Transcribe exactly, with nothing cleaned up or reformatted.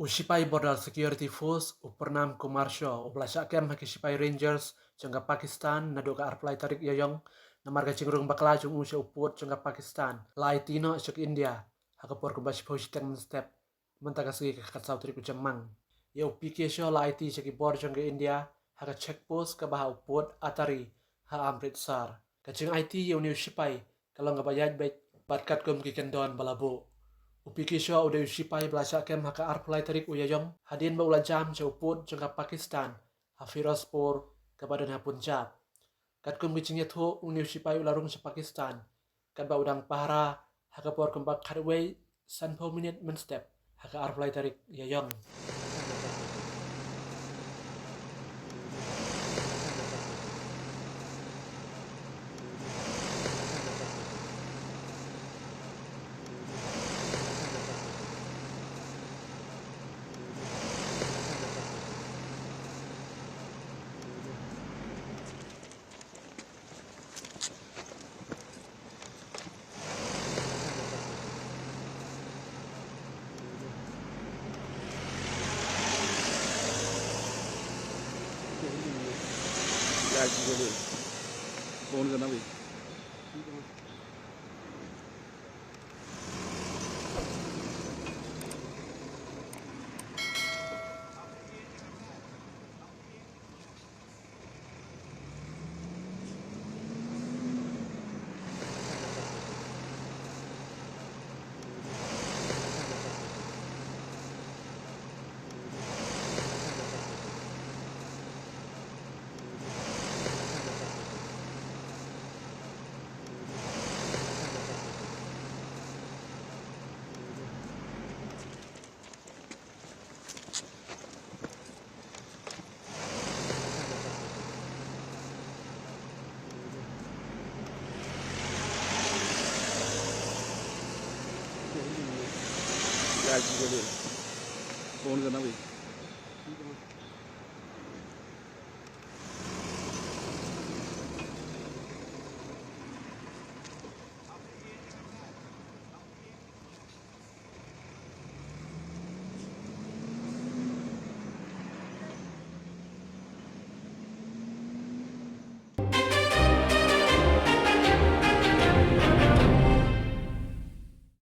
U shipai Border Security Force, u Purnam Kumar Shaw, uba la shah kem ha ki shipai Rangers jong ka Pakistan naduh ka arphew lai tarik Ïaïong, namar ka jingrung bakla jong u sha u pud jong ka Pakistan, la aiti noh sha ka India ha ka por kumba shiphew shiteng mynstep mynta ka sngi, ka khatsaw tarik u Jymmang. Ïa u P K Shaw la aiti sha ki bor jong ka India ha ka checkpost kaba ha u pud Attari ha Amritsar. Ka jingaiti ïa une u shipai ka long kaba ïaid beit bad katkum ki kyndon ba la buh. U P K Shaw u dei u shipai ba la shah kem ha ka arphew lai tarik u Ïaïong, hadien ba u la jam sha u pud jong ka Pakistan ha Firozpur, kaba don ha Punjab. Katkum ki jingïathuh, une u shipai u la rung sha Pakistan katba u dang pahara ha ka por kumba khatwei sanphew minit mynstep ha ka arphew lai tarik Ïaïong. फोन करना भाई। फोन करना भाई।